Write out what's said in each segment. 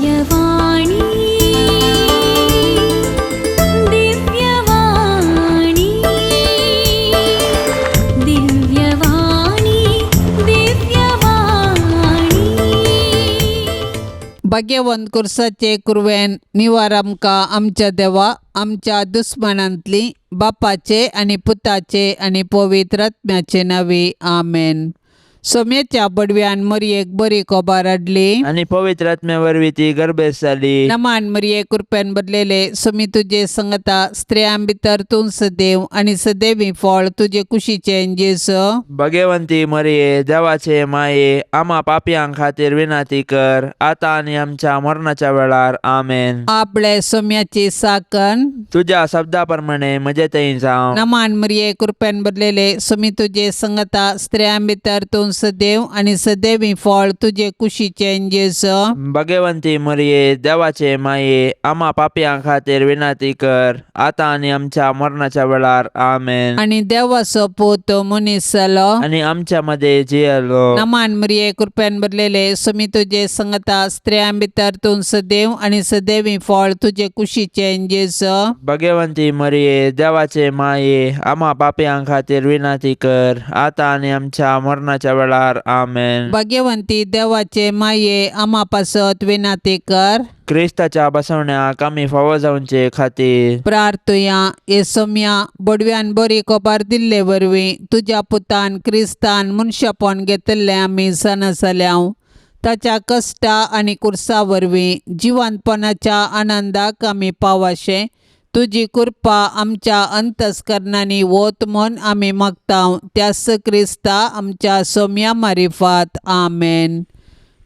दिव्यवाणी, दिव्यवाणी, दिव्यवाणी, दिव्यवाणी. भाग्यवंत कुर्साचे कुरवेन निवार आमकां आमच्या देवा आमच्या दुस्मानांतली बापाचे आनी पुताचे आनी पवित्र आत्म्याचे नांवी आमेन. सोम्याच्या बडव्यान मरयेक बरी कोबार हाडली आनी पवित्र आत्म्या वरवीं ती गर्भेस जाली. नमान मरिये, कृपेन भरलेले, सुमी तुजे संगता, स्त्रियां भितर तूं सदैव आनी सदैवी फळ तुजे कुशीचें जेजू. भगवंती मरिये, देवाचे माये, आमा पापयां खातीर विनंती कर, आता आनी आमच्या मरणाच्या वेळार. आमेन. आपले सोम्याची साकन. तुझ्या शब्दा प्रमाणे म्हजे थंय जावं. नमान मरिये, कृपेन भरलेले, सुमी तुजे संगता, स्त्रियां भितर तूं सदैव आनी सदैवी फळ तुजे कुशीचें जेजू. भगवंती मरिये, देवाचे माये, आमा पापयां खातीर विनंती कर, आता आनी आमच्या मरणाच्या वेळार. आमेन. आनी देवाचो पूत मनीस जालो आनी आमच्या मध्ये जियेलो. नमान मरिये, कृपेन भरलेले, सुमी तुजे संगता, स्त्रियां भितर तूं सदैव आनी सदैवी फळ तुजे कुशीचें जेजू. भगवंती मरिये, देवाचे माये, आमा पापयां खातीर विनंती कर, आता आनी आमच्या मरणाच्या वेळार. आमेन. भाग्यवंती देवाचे माये, आमा पासत विनाती कर. क्रिस्ताच्या बसवण्याक आमी फावो जावचे खातीर प्रार्थुया. हे सोम्या, बडव्यान बरी कोबार दिल्ले वरवीं तुज्या पुतान क्रिस्तान मनशापण घेतिल्लें आमी जाणा जाल्या. ताच्या कश्टा आनी कुर्सा वरवीं जिवंतपणाच्या आनंदाक आमी पावाशें तुजी कृपा आमच्या अंतस्करणांनी वत म्हूण आमी मागता, त्याच क्रिस्ता आमच्या सोम्या मारिफात. आमेन.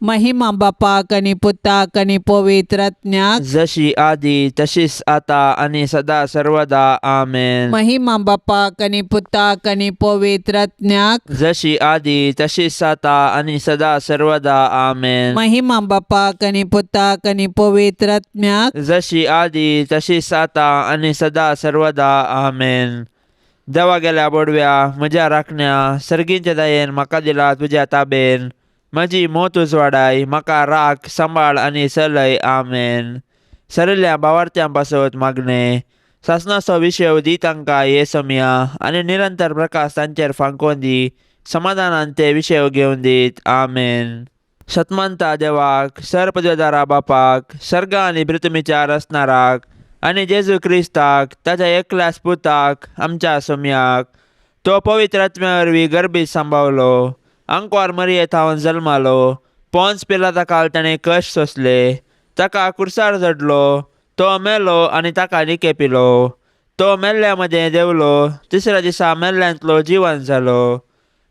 महिमा बापाक आनी पुताक आनी पवित्र आत्म्याक. जशी आदी तशीच आता आणि सदा सर्वदा. आमेन. महिमा बापाक आनी पुताक आनी पवित्र आत्म्याक. जशी आदी तशीच आता आणि सदा सर्वदा. आमेन. महिमा बापाक आनी पुताक आनी पवित्र आत्म्याक. जशी आदी तशीच आता आणि सदा सर्वदा. आमेन. देवा गेल्या बोडव्या, म्हज्या राखण्या, सर्गींच्या दयेन म्हाका दिला तुज्या ताबेन. म्हजी मोत उजवाडाय, म्हाका राख, सांबाळ आनी चलय. आमेन. सरिल्ल्या भावार्थ्यां पासत मागणें. सासणाचो विशय दी तांकां हे सोमया आनी निरंतर प्रकाश तांचेर फांकोवन दी. समाधानान ते विशय घेवन दीत. आमेन. सतमंता देवाक, सर पदवेदारा बापाक, सर्ग आनी पृथ्वीच्या रचणाराक आनी जेजू क्रिस्ताक, ताच्या एकल्याच पुताक, आमच्या सोमयाक, तो पवित्र आत्म्या वरवीं गर्भीत सांबावलो, आंकवार मरिये थावन जल्मालो, पोन्स पिलाता काल ताणें कश्ट सोंसले, ताका कुर्सार चडलो, तो मेलो आनी ताका निके पिलो, तो मेल्ल्या मदें देंवलो, तिसऱ्या दिसा मेल्ल्यांतलो जिवन जालो,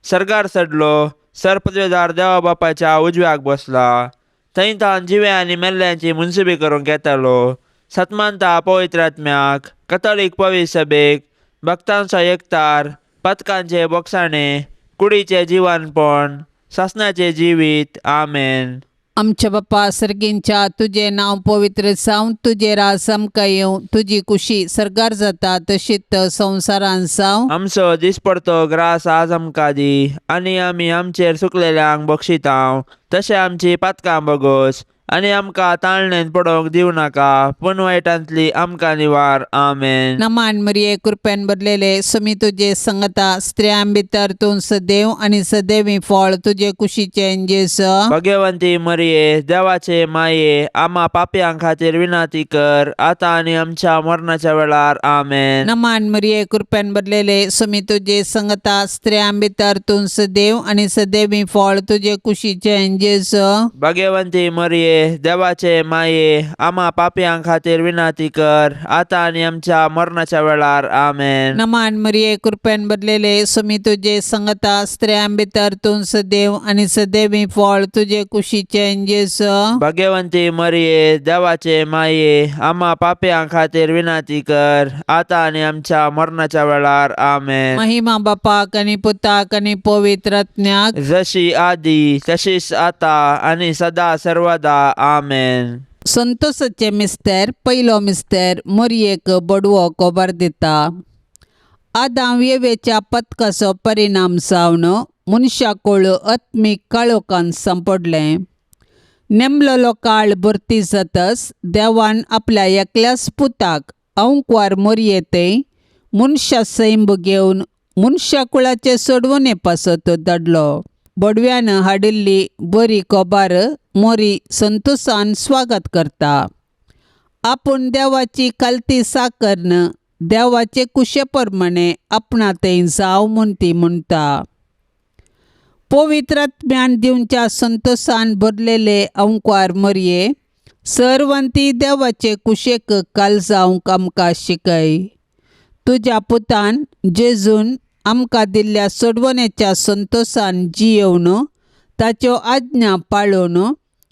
सर्गार चडलो, सर पदवेदार देवा बापाच्या उजव्याक बसला, थंय तावन जिवे आनी मेल्ल्यांची मुनसुबी करूंक येतालो. सतमानता पवित्र आत्म्याक, कथोलीक पवित्र सभेक, भक्तांचो एकतार, पथकांचे बोगसाणे, कुडीचें जिवनपण, सासणाचें जिवीत. आमेन. आमच्या बापा सर्गींच्या, तुजें नांव पवित्र जावं, तुजें राज आमकां येवं, तुजी कुशी सर्गार जाता तशीच संवसारान जावं. आमचो दिसपडतो ग्रास आज आमकां दी आनी आमी आमचेर चुकलेल्यांक बक्षितांव तशें आमची पातकां बगोस आनी आमकां ताळणेन पडोवंक दिवं नाका, पूण वायटांतली आमकां निवार. आमेन. नमान मरिये, कृपेन भरलेले, सुमी तुजे संगता, स्त्रियां भितर तूं सदैव आनी सदैवी फळ तुजे कुशीचें जेजू. भगवंती मरिये, देवाचे माये, आमा पापयां खातीर विनंती कर, आतां आनी आमच्या मरणाच्या वेळार. आमेन. नमान मरिये, कृपेन भरलेले, सुमी तुजे संगता, स्त्रियां भितर तूं सदैव आनी सदैवी फळ तुजे कुशीचें जेजू. भगवंती मरिये, देवाचे माये, आमा पापयां खातीर विनंती कर, आतां आनी आमच्या मरणाच्या वेळार. आमेन. नमान मरिये, कृपेन भरलेले, सुमी तुजे संगता, स्त्रियां भितर तूं सदैव आनी सदैवी फळ तुजे कुशीचें जेजू. भगवंती मरिये, देवाचे माये, आमा पापयां खातीर विनंती कर, आतां आनी आमच्या मरणाच्या वेळार. आमेन. महिमा बापाक आनी पुताक आनी पवित्र आत्म्याक. जशी आदी तशीच आता आनी सदा सर्वदा. आमेन. संतोषाचे मिस्तेर. पयलो मिस्तेर. मोरयेक बडवो कोबर दिता. आदाम येवेच्या पथकाचो परिणाम जावन मनशाकूळ आत्मीक काळोखान सांपडलें. नेमलेलो काळ भरती जातच देवान आपल्या एकल्याच पुताक अंकवार मोरयेते मनशा सैंब घेवन मनशा कुळाचे सोडवणे पासत धाडलो. बोडव्यान हाडिल्ली बरी कोबार मोरी संतोसान स्वागत करता. आपूण देवाची कलती साकरन देवाचे कुशे प्रमाणे आपणा थंय जाव म्हूण ती म्हणटा. पवित्र आत्म्यान दिवच्या संतोसान भरलेले अंकवार मोरये सर्वांती देवाचे कुशेक काल जावंक आमकां शिकय. तुज्या पुतान जेजून आमकां दिल्ल्या सोडवणेच्या संतोसान जियेवन ताच्यो आज्ञा पाळून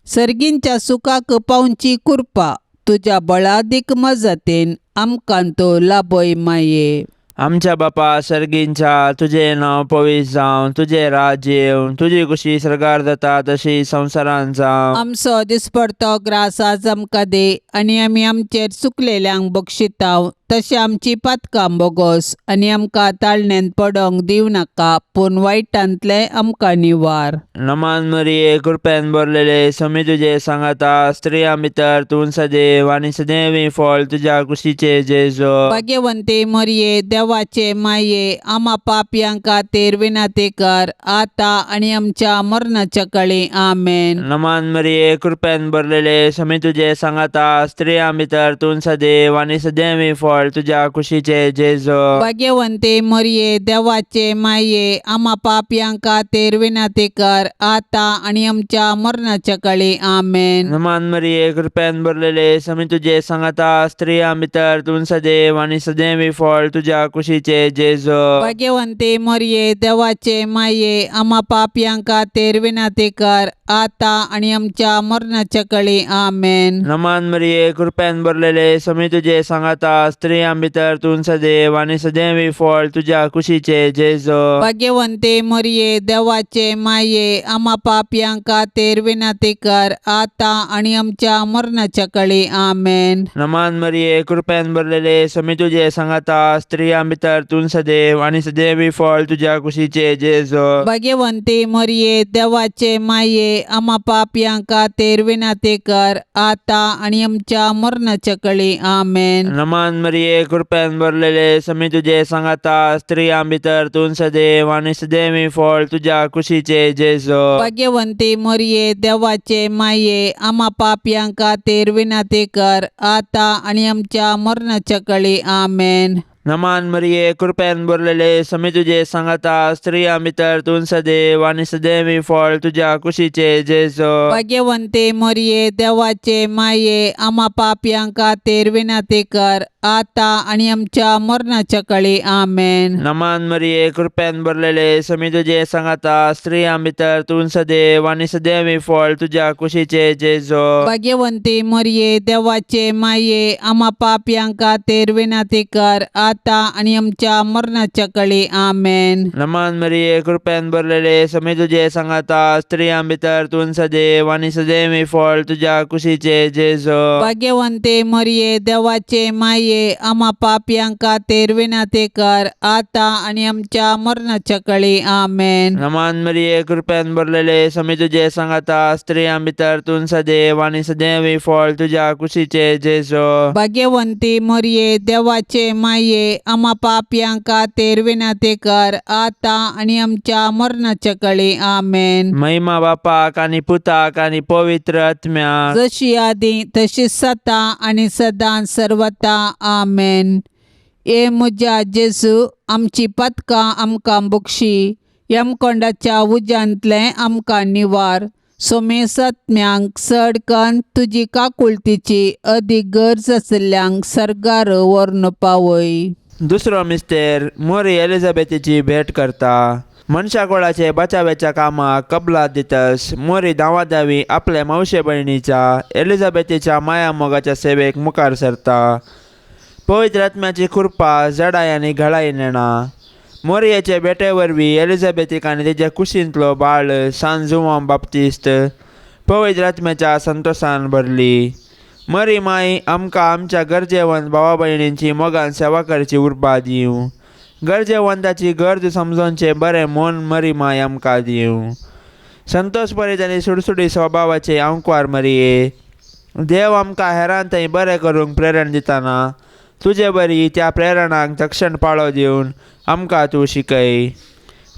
सर्गींच्या सुखाक पावची कृपा तुज्या बळादीक मजतीन आमकां तो लाभय माये. आमच्या बापा सर्गींच्या तुजें नांव पवित्र जावं, तुजें राज्य येवं, तुजी कुशी सर्गार जाता तशी संवसारांत जावं. आमचो दिसपडतो ग्रास आज आमकां दी आनी आमी आमचेर चुकलेल्यांक बक्षिताव तशें आमची पातकां बोगोस आनी आमकां ताळण्यांत पडोंक दिवं नाका पूण वायटांतलें आमकां निवार. नमान मरिये, कृपेन भरलेले, समी तुजे सांगाता, स्त्रियां भितर तूं सदैव आनी सदैवी फळ तुज्या कुशीचे जेजो. भाग्यवंती मरिये देवाचे माये आमा पापयां खातीर विनंती कर आतां आनी आमच्या मरणाच्या काळी. आमेन. नमान मरिये, कृपेन भरलेले, समी तुजे सांगाता, स्त्रियां भितर तूं सदैव आनी सदैवी फळ तुज्या कुशीचे जेजो. भाग्यवंती मरिये देवाचे माये आमा पापयां खातीर विनंती कर आतां आनी आमच्या मरणाच्या काळी. आमेन. नमान मरिये, कृपेन भरलेले, समी तुजे सांगाता, स्त्रियां भितर तूं सदैव आनी सदैवी फळ तुज्या कुशीचे जेजो. भाग्यवंती मरिये देवाचे माये आमा पापयां खातीर विनंती कर आतां आनी आमच्या मरणाच्या काळी. आमेन. नमान मरिये, कृपेन भरलेले, समी तुजे सांगाता, स्त्रियां भितर तूं सदैव आनी सदैवी फळ तुज्या कुशीचे जेजो. भाग्यवंती मरिये देवाचे माये आमा पापयां खातीर विनंती कर आतां आनी आमच्या मरणाच्या काळी. आमेन. नमान मरिये, कृपेन भरलेले, समी तुजे सांगाता, स्त्रियां भितर तूं सदैव आनी सदैवी फळ तुज्या कुशीचे जेजो. भाग्यवंती मरिये देवाचे माये आमा पापयां खातीर विनंती कर आतां आनी आमच्या मरणाच्या काळी. आमेन. नमान मरिये, कृपेन भरलेले, समी तुजे सांगाता, स्त्रियां भितर तूं सदैव आनी सदैवी फळ तुज्या कुशीचे जेजो. भाग्यवंती मरिये देवाचे माये आमा पापयां खातीर विनंती कर आतां आनी आमच्या मरणाच्या काळी. आमेन. नमान मरिये, कृपेन भरलेले, समी तुजे सांगाता, स्त्रियां भितर तूं सदैव आनी सदैवी फळ तुज्या कुशीचे जेजो. भाग्यवंती मरिये देवाचे माये आमा पापयां खातीर विनंती कर आतां आनी आमच्या मरणाच्या काळी. आमेन. नमान मरिये, कृपेन भरलेले, समी तुजे सांगाता, स्त्रियां भितर तूं सदैव आनी सदैवी फळ तुज्या कुशीचे जेजो. भाग्यवंती मरिये देवाचे माये आमा पापयां खातीर विनंती कर आतां आनी आमच्या मरणाच्या काळी. आमेन. नमान मरिये, कृपेन भरलेले, समी तुजे सांगाता, स्त्रियां भितर तूं सदैव आनी सदैवी फळ तुज्या कुशीचे जेजो. भाग्यवंती मरिये देवाचे माये आमा पापयां खातीर विनंती कर आतां आनी आमच्या मरणाच्या काळी. आमेन. नमान मरिये, कृपेन भरलेले, समी तुजे सांगाता, स्त्रियां भितर तूं सदैव आनी सदैवी फळ तुज्या कुशीचे जेजो. भाग्यवंती मरिये देवाचे माये आमा पापयां खातीर विनंती कर आतां आनी आमच्या मरणाच्या काळी. आमेन. महिमा बापाक आनी पुताक आनी पवित्र आत्म्याक, जशी आदी तशी सता आनी सदां सर्वता. आमेन. ए म्हज्या जेजू आमची पदकां आमकां बक्षी यमकोंडाच्या उज्यांतलें आमकां निवार सोमेसत्म्यांक चड कन्न तुजी काकुळतीची अदीक गरज आशिल्ल्यांक सर्गार व्हरून पावय. दुसरो मिस्तेर मोरी एलिझाबेथीची भेट करता. मनशाकुळाचे बचाव्याच्या कामाक कबलात दितस मोरी धांवाधावी आपल्या मावशे भयणीच्या एलिझाबेथीच्या माया मोगाच्या सेवेक मुखार सरता. पवित्र आत्म्याची कृपा जडाय आनी घळाय नेणा. मोरयेचे भेटे वरवीं एलिझाबेथीक आनी तेच्या कुशींतलो बाळ सान जुवांव बाप्तिस्त पवित्र आत्म्याच्या संतोसान भरली. मरी माई आमकां आमच्या गरजेवंत भावा भयणींची मोगान सेवा करची उर्बा दिवं. गरजेवंताची गरज समजोवचें बरें मन मरी माय आमकां दिवं. संतोष बरीत आनी सुडसुडी स्वभावाचे आंकवार मरिये, देव आमकां हेरां थंय बरें करूंक प्रेरण दिताना तुजे बरी त्या प्रेरणाक तक्षण पाळो दिवन आमकां तूं शिकय।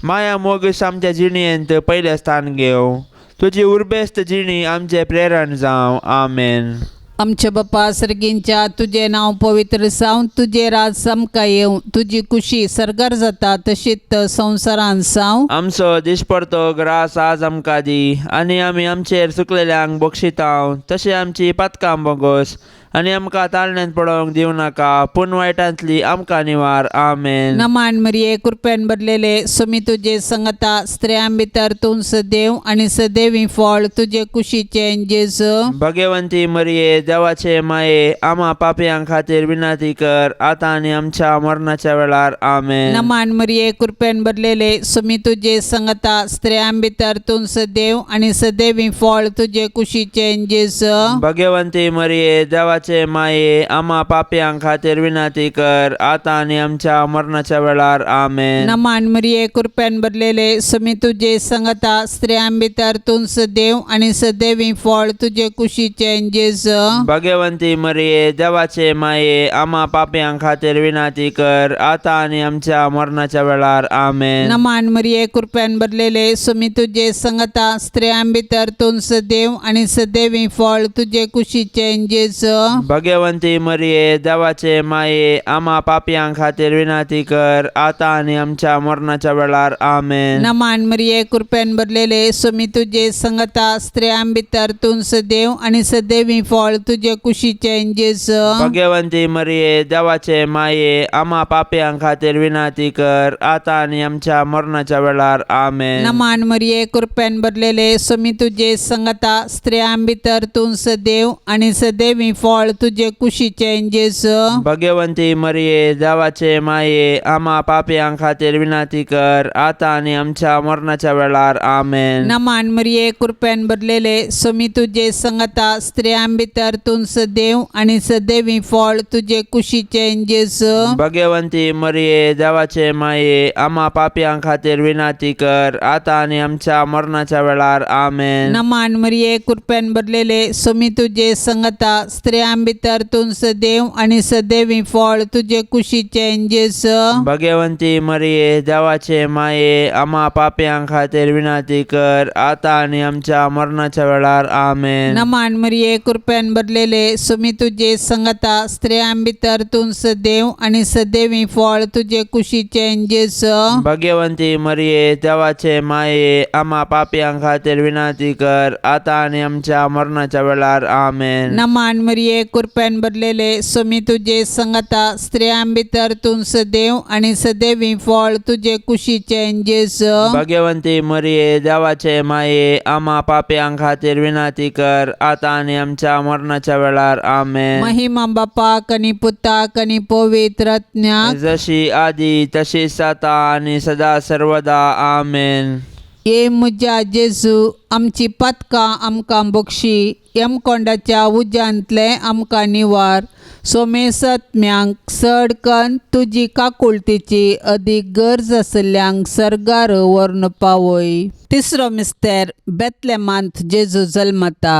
माया मोगीस आमच्या जिणेंत पयलें स्थान घेवं, तुजी उर्बेस्त जिणी आमचें प्रेरण जावं। आमेन। आमच्या बापा सर्गींच्या तुजें नांव पवित्र जावं, तुजें राज आमकां येवं, तुजी कुशी सर्गार जाता तशीच संवसारांत जावं। आमचो दिसपडतो ग्रास आज आमकां दी आनी आमी आमचेर चुकलेल्यांक बक्षितांव तशें आमची पातकां बोगोस आनी आमकां ताळण्यांत पडोवंक दिवं नाका पूण वायटांतली आमकां निवार। आमेन। नमान मरिये, कृपेन भरलेले, सुमी तुजे संगता, स्त्रियां भितर तूं सदैव आनी सदैवी फळ तुजे कुशीचें जेजू। भगवंती मरिये, देवाचे माये, आमा पापयां खातीर विनंती कर आतां आनी आमच्या मरणाच्या वेळार। आमेन। नमान मरिये, कृपेन भरलेले, सुमी तुजे संगता, स्त्रियां भितर तूं सदैव आनी सदैवी फळ तुजे कुशीचें जेजू। भगवंती मरिये, देवाचे माये, आमा पापयां खातीर विनंती कर आतां आनी आमच्या मरणाच्या वेळार। आमेन। नमान मरिये, कृपेन भरलेले, सुमी तुजे संगता, स्त्रियां भितर तूं सदैव आनी सदैवी फळ तुजे कुशीचें जेजू। भगवंती मरिये, देवाचे माये, आमा पापयां खातीर विनंती कर आतां आनी आमच्या मरणाच्या वेळार। आमेन। नमान मरिये, कृपेन भरलेले, सुमी तुजे संगता, स्त्रियां भितर तूं सदैव आनी सदैवी फळ तुजे कुशीचें जेजू। भगवंती मरिये, देवाचे माये, आमा पापयां खातीर विनंती कर आतां आनी आमच्या मरणाच्या वेळार। आमेन। नमान मरिये, कृपेन भरलेले, सुमी तुजे संगता, स्त्रियां भितर तूं सदैव आनी सदैवी फळ तुजे कुशीचें जेजू। भगवंती मरिये, देवाचे माये, आमा पापयां खातीर विनंती कर आतां आनी आमच्या मरणाच्या वेळार। आमेन। नमान मरिये, कृपेन भरलेले, सुमी तुजे संगता, स्त्रियां भितर तूं सदैव आनी सदैवी फळ तुजे कुशीचें जेजू। भगवंती मरिये, देवाचे माये, आमा पापयां खातीर विनंती कर आतां आनी आमच्या मरणाच्या वेळार। आमेन। नमान मरिये, कृपेन भरलेले, सुमी तुजे संगता, स्त्रियां भितर तूं सदैव आनी सदैवी फळ तुजे कुशीचें जेजू। भगवंती मरिये, देवाचे माये, आमा पापयां खातीर विनंती कर आतां आनी आमच्या मरणाच्या वेळार। आमेन। नमान मरिये, कृपेन भरलेले, सुमी तुजे संगता, स्त्रियां भितर तूं सदैव आनी सदैवी फळ तुजे कुशीचें जेजू। भगवंती मरिये, देवाचे माये, आमा पापयां खातीर विनंती कर आतां आनी आमच्या मरणाच्या वेळार। आमेन। नमान मरिये, कृपेन भरलेले, सुमी तुजे संगता, स्त्रियां भितर तूं सदैव आनी सदैवी फळ तुजे कुशीचें जेजू। भगवंती मरिये, देवाचे माये, आमा पापयां खातीर विनंती कर आतां आनी आमच्या मरणाच्या वेळार। आमेन। नमान मरिये, कृपेन भरलेले, सुमी तुजे संगता, स्त्रियां भितर तूं सदैव आनी सदैवी फळ तुजे कुशीचें जेजू। भगवंती मरिये, देवाचे माये, आमा पापयां खातीर विनंती कर आतां आनी आमच्या मरणाच्या वेळार। आमेन। महिमा बापाक आनी पुताक आनी पवित्र आत्म्याक, जशी आदी तशीच आतां आनी सदा सर्वदा। आमेन। ये म्हज्या जेजू, आमची पातकां आमकां बक्षी, यमकोंडाच्या उज्यांतलें आमकां निवार, सोमेसत्म्यांक चड कन्न तुजी काकुळतीची अदीक गरज आशिल्ल्यांक सर्गार व्हरून पावय। तिसरो मिस्तेर, बेतलेमांत जेजू जल्मता।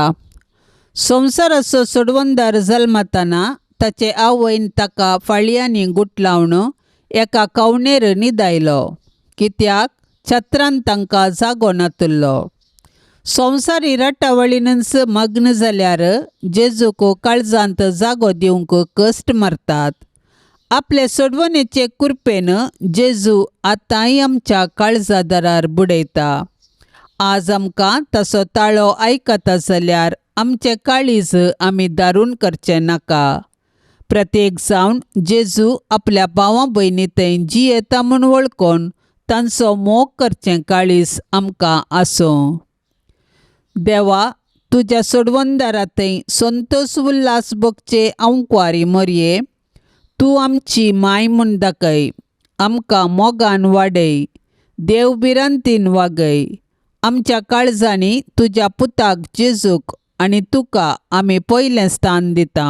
संवसाराचो सोडवणदार जल्मताना ताचे आवयन ताका फाळयांनी गुटलावन एका कवणेर न्हिदायलो, कित्याक छत्रान तांकां जागो नातिल्लो। संवसारी रटावळीनच मग्न जाल्यार जेजूक काळजांत जागो दिवंक कश्ट मारतात। आपले सोडवणेचे कृपेन जेजू आतांय आमच्या काळजा दारार बुडयता। आज आमकां तसो ताळो आयकता जाल्यार आमचें काळीज आमी दारून करचें नाका। प्रत्येक जावन जेजू आपल्या भावा भयणी थंय जियेता म्हूण वळखून तांचो मोग करचें काळीज आमकां आसूं। देवा, तुज्या सोडवणदारा थंय संतोष उल्हास भोगचे आंकवारी मरये, तूं आमची माय म्हूण दाखय, आमकां मोगान वाडय, देव भिरांतीन वागय। आमच्या काळजांनी तुज्या पुताक जेजूक आनी तुका आमी पयलें स्थान दिता।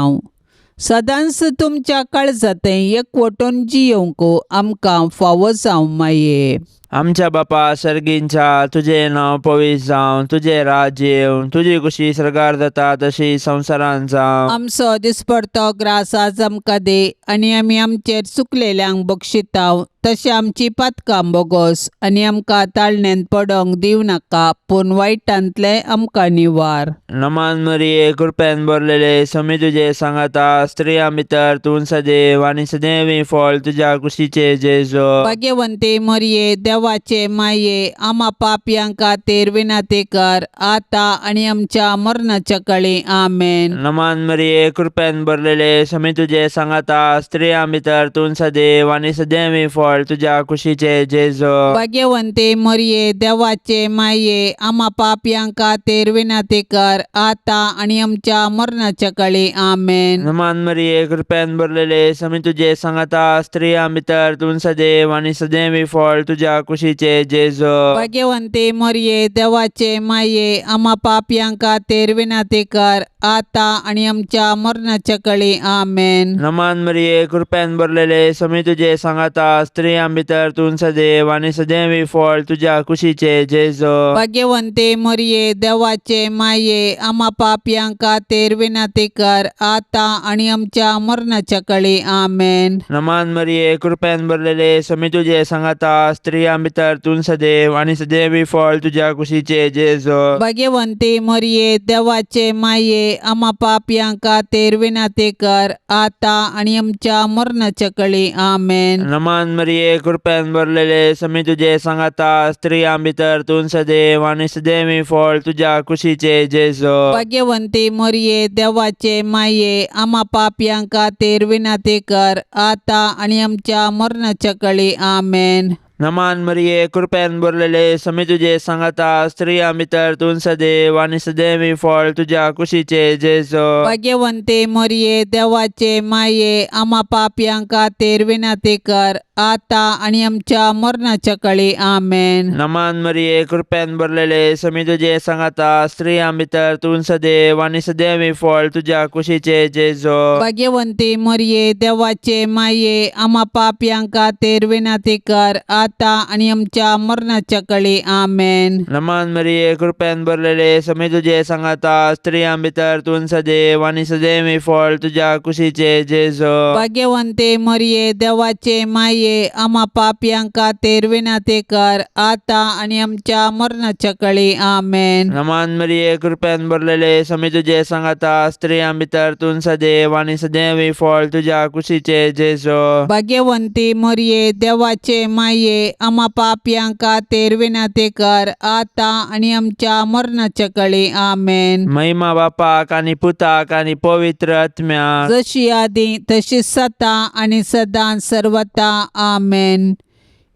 सदांच तुमच्या काळजा थंय एकवटून जियोवंक आमकां फावो जावं माये। आमच्या बापा सर्गींच्या तुजें नांव पवित्र जावं, तुजें राज्य येवं, तुजी कुशी सर्गार जाता तशी संवसारांत जावं. आमचो दिसपडतो ग्रास आज आमकां दी आनी आमी आमचेर चुकलेल्यांक बक्षिताव तशें आमची पातकां बोगोस आनी आमकां ताळण्यांत पडोंक दिवं नाका पूण वायटांतलें आमकां निवार. नमान मरिये, कृपेन भरलेले, समी तुजे सांगाता, स्त्रियां भितर तूं सदैव आनी सदैवी फळ तुज्या कुशीचे जेजो. भाग्यवंती मरिये, देवाचे माये, आमा पापयां खातीर विनंती कर आतां आनी आमच्या मरणाच्या काळी. आमेन. नमान मरिये, कृपेन भरलेले, समी तुजे सांगाता, स्त्रियां भितर तूं सदैव आनी सदैवी फळ तुज्या कुशीचे जेजो. भाग्यवंती मरिये, देवाचे माये, आमा पापयां खातीर विनंती कर आतां आनी आमच्या मरणाच्या काळी. आमेन. नमान मरिये, कृपेन भरलेले, समी तुजे सांगाता, स्त्रियां भितर तूं सदैव आनी सदैवी फळ तुज्या कुशीचे जेजो. भाग्यवंती मरिये, देवाचे माये, आमा पापयां खातीर विनंती कर आतां आनी आमच्या मरणाच्या काळी. आमेन. नमान मरिये, कृपेन भरलेले, समी तुजे सांगाता, स्त्रियां भितर तूं सदैव आनी सदैवी फळ तुज्या कुशीचे जेजो. भाग्यवंती मरिये, देवाचे माये, आमा पापयां खातीर विनंती कर आतां आनी आमच्या मरणाच्या काळी. आमेन. नमान मरिये, कृपेन भरलेले, समी तुजे सांगाता, स्त्रियां भितर तूं सदैव आनी सदैवी फळ तुज्या कुशीचे जेजो. भाग्यवंती मरिये, देवाचे माये, आमा पापयां खातीर विनंती कर आतां आनी आमच्या मरणाच्या काळी. आमेन. नमान मरिये, कृपेन भरलेले, समी तुजे सांगाता, स्त्रियां भितर तूं सदैव आनी सदैवी फळ तुज्या कुशीचे जेजो. भाग्यवंती मरिये, देवाचे माये, आमा पापयां खातीर विनंती कर आतां आनी आमच्या मरणाच्या काळी. आमेन. नमान मरिये, कृपेन भरलेले, समी तुजे सांगाता, स्त्रियां भितर तूं सदैव आनी सदैवी फळ तुज्या कुशीचे जेजो. भाग्यवंती मरिये, देवाचे माये, आमा पापयां खातीर विनंती कर आतां आनी आमच्या मरणाच्या काळी. आमेन. नमान मरिये, कृपेन भरलेले, समी तुजे सांगाता, स्त्रियां भितर तूं सदैव आनी सदैवी फळ तुज्या कुशीचे जेजो. भाग्यवंती मरिये, देवाचे माये, आमा पापयां खातीर विनंती कर आतां आनी आमच्या मरणाच्या काळी. आमेन. नमान मरिये, कृपेन भरलेले, समी तुजे सांगाता, स्त्रियां भितर तूं सदैव आनी सदैवी फळ तुज्या कुशीचे जेजो. भाग्यवंती मरिये, देवाचे माये, आमा पापयां खातीर विनंती कर आतां आनी आमच्या मरणाच्या काळी. आमेन. नमान मरिये, कृपेन भरलेले, समी तुजे सांगाता, स्त्रियां भितर तूं सदैव आनी सदैवी फळ तुज्या कुशीचे जेजो. भाग्यवंती मरिये, देवाचे माये, आमा पापयां खातीर विनंती कर आतां आनी आमच्या मरणाच्या काळी. आमेन. महिमा बापाक आनी पुताक आनी पवित्र आत्म्याक, जशी आदी तशी सता आनी सदां सर्वता. आमेन.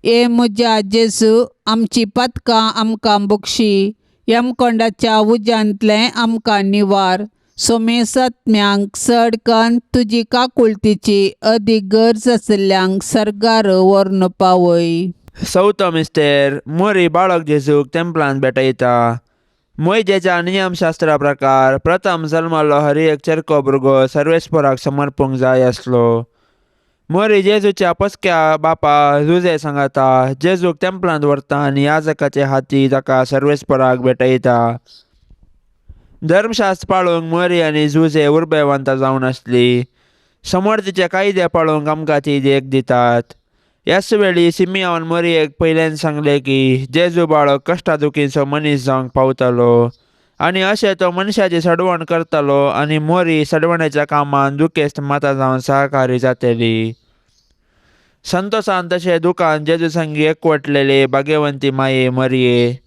ए म्हज्या जेजू, आमची पदकां आमकां बक्षी, यमकोंडाच्या उज्यांतलें आमकां निवार, सोमेसत्म्यांक चड कन्न तुजी काकुळतीची अदीक गरज आशिल्ल्यांक सर्गार व्हरून पावय. चवथो मिस्तेर. मोरी बाळक जेजूक तेंपलान भेटयता. मोयजेच्या नियमशास्त्रा प्रकार प्रथम जल्मलो हर एक चेरको भुरगो सर्वेस्पराक समर्पूंक जाय आसलो. मोरी जेजूच्या पसक्या बापा जुजे सांगाता जेजूक तेंपलांत व्हरता आनी याजकाचे हाती ताका सर्वेस्पराक भेटयता. धर्मशास्त्र पाळूंक मोरी आनी जुजे उर्बेवंत जावन आसली. समर्थीचे कायदे पाळूंक आमकां ती देख दितात. ह्याच वेळी सिमियान मोरयेक पयल्यान सांगलें की जेजू बाळक कश्टा दुखीचो मनीस जावंक पावतलो आनी अशें तो मनशाची सडवण करतलो आनी मोरी सडवणेच्या कामान दुखेस्त माता जावन सहकारी जातली. संतोसान तशें दुकान जेजू संगी एकवटलेले भाग्यवंती माये मरये,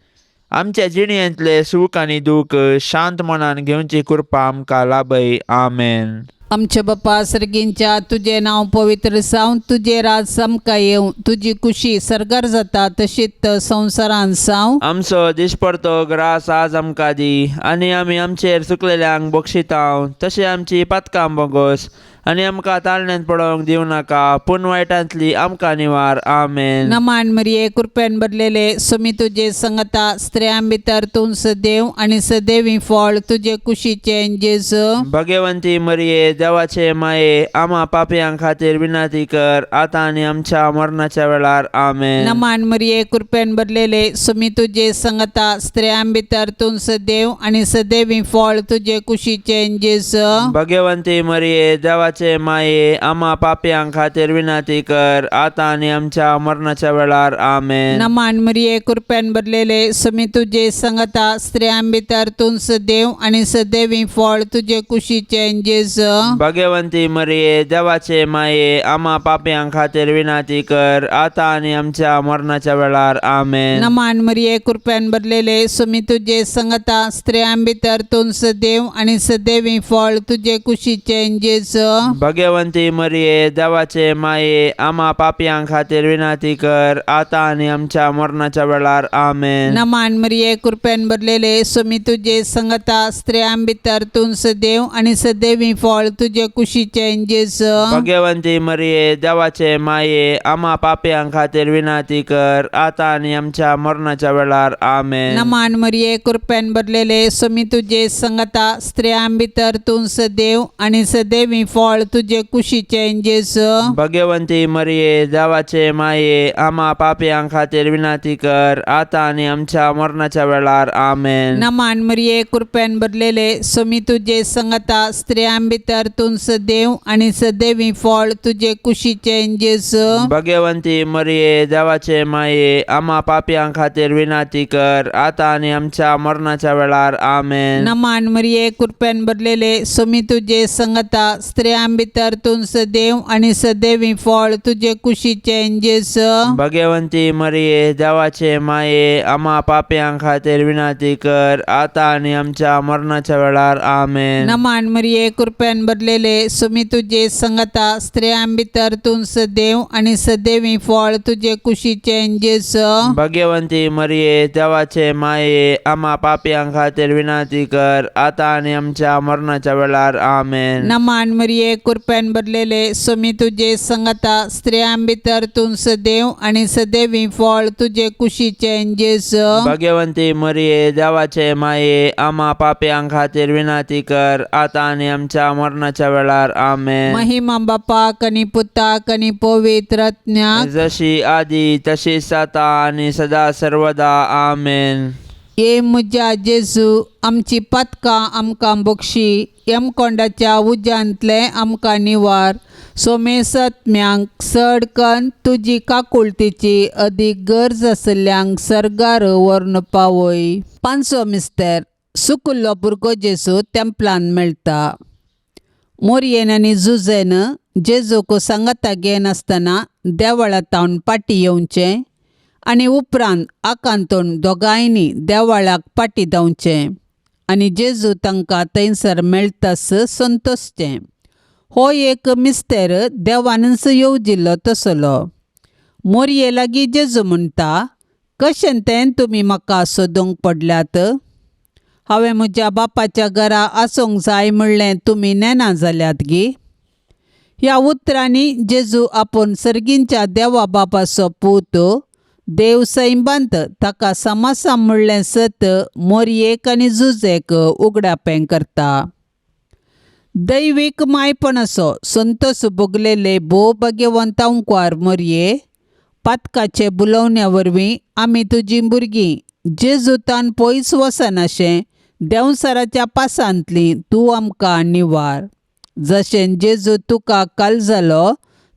आमच्या जिणेंतले सूख आनी दूख शांत मनान घेवची कृपा आमकां लाभय. आमेन. आमच्या बापा सर्गींच्या, तुजें नांव पवित्र जावं, तुजें राज आमकां येवं, तुजी कुशी सर्गार जाता तशीच संवसारांत जावं. आमचो दिसपडतो ग्रास आज आमकां दी आनी आमी आमचेर चुकलेल्यांक बक्षितांव तशें आमची पातकां बोगोस आनी आमकां ताळण्यांत पडोवंक दिवं नाका, पूण वायटांतली आमकां निवार. आमेन. नमान मरिये, कृपेन भरलेले, सुमी तुजे संगता, स्त्रियां भितर तूं सदैव आनी सदैवी फळ तुजे कुशीचें जेजू. भगवंती मरिये, देवाचे माये, आम्हा पापयां खातीर विनंती कर, आता आनी आमच्या मरणाच्या वेळार. आमेन. नमान मरिये, कृपेन भरलेले, सुमी तुजे संगता, स्त्रियां भितर तूं सदैव आनी सदैवी फळ तुजे कुशीचें जेजू. भगवंती मरिये, देवाचे माये, आम्हा पापयां खातीर विनंती कर, आता आनी आमच्या मरणाच्या वेळार. आमेन. नमान मरिये, कृपेन भरलेले, सुमी तुजे संगता, स्त्रियां भितर तूं सदैव आनी सदैवी फळ तुजे कुशीचें जेजू. भगवंती मरिये, देवाचे माये, आम्हा पापयां खातीर विनंती कर, आता आनी आमच्या मरणाच्या वेळार. आमेन. नमान मरिये, कृपेन भरलेले, सुमी तुजे संगता, स्त्रियां भितर तूं सदैव आनी सदैवी फळ तुजे कुशीचें जेजू. भगवंती मरिये, देवाचे माये, आम्हा पापयां खातीर विनंती कर, आता आनी आमच्या मरणाच्या वेळार. आमेन. नमान मरिये, कृपेन भरलेले, सुमी तुजे संगता, स्त्रियां भितर तूं सदैव आनी सदैवी फळ तुजे कुशीचें जेजू. भगवंती मरिये, देवाचे माये, आम्हा पापयां खातीर विनंती कर, आता आनी आमच्या मरणाच्या वेळार. आमेन. नमान मरिये, कृपेन भरलेले, सुमी तुजे संगता, स्त्रियां भितर तूं सदैव आनी सदैवी फळ तुजे कुशीचें जेजू. भगवंती मरिये, देवाचे माये, आम्हा पापयां खातीर विनंती कर, आता आनी आमच्या मरणाच्या वेळार. आमेन. नमान मरिये, कृपेन भरलेले, सुमी तुजे संगता, स्त्रियां भितर तूं सदैव आनी सदैवी फळ तुजे कुशीचें जेजू. भगवंती मरिये, देवाचे माये, आम्हा पापयां खातीर विनंती कर, आता आनी आमच्या मरणाच्या वेळार. आमेन. नमान मरिये, कृपेन भरलेले, सुमी तुजे संगता, स्त्रियां भितर तूं सदैव आनी सदैवी फळ तुजे कुशीचें जेजू. भगवंती मरिये, देवाचे माये, आम्हा पापयां खातीर विनंती कर, आता आनी आमच्या मरणाच्या वेळार. आमेन. नमान मरिये, कृपेन भरलेले, सुमी तुजे संगता, स्त्रियां भितर तूं सदैव आनी सदैवी फळ तुजे कुशीचें जेजू. भगवंती मरिये, देवाचे माये, आम्हा पापयां खातीर विनंती कर, आता आनी आमच्या मरणाच्या वेळार. आमेन. नमान मरिये, कृपेन भरलेले, सुमी तुजे संगता, स्त्रियां भितर तूं सदैव आनी सदैवी फळ तुजे कुशीचें जेजू. भगवंती मरिये, देवाचे माये, आम्हा पापयां खातीर विनंती कर, आता आनी आमच्या मरणाच्या वेळार. आमेन. महिमा बापाक आनी पुताक आनी पवित्र आत्म्याक, जशी आदी तशी आता आणि सदा सर्वदा. आमेन. ये म्हज्या जेजू, आमची पातकां आमकां बक्षी, यमकोंडाच्या उज्यांतलें आमकां निवार, सोमेसत्म्यांक चड कन्न तुजी काकुळतीची अदीक गरज आशिल्ल्यांक सर्गार व्हरून पावय. पांचवो मिस्तेर, सुकुल्लो भुरगो जेजू तेंपलान मेळटा. मोरयेन आनी जुजेन जेजूक सांगाता घेनासतना देवळांतावन पाटी येवचें आनी उपरांत आकांतून दोगांयनी देवळाक पाटी धांवचें आनी जेजू तांकां थंयसर मेळटास संतोशचें. हो एक मिस्तेर देवानच येवजिल्लो तसलो. मोरये लागीं जेजू म्हणटा, कशें तें तुमी म्हाका सोदूंक पडल्यात? हांवें म्हज्या बापाच्या घरा आसूंक जाय म्हणलें तुमी नेणा जाल्यात गी? ह्या उतरांनी जेजू आपूण सर्गींच्या देवा बापाचो पूत, देव सैबांत ताका समासा म्हणलें सत मोरयेक आनी जुजेक उगडापें करता. दैवीक मायपणाचो संतोस भोगलेले भोव भाग्यवंत अंकवार मोरये, पातकाचे बुलोवण्या वरवीं आमी तुजीं भुरगीं जेजुतान पयस वचनाशें देंवसाराच्या पासांतली तूं आमकां निवार. जशें जेजू तुका काल जालो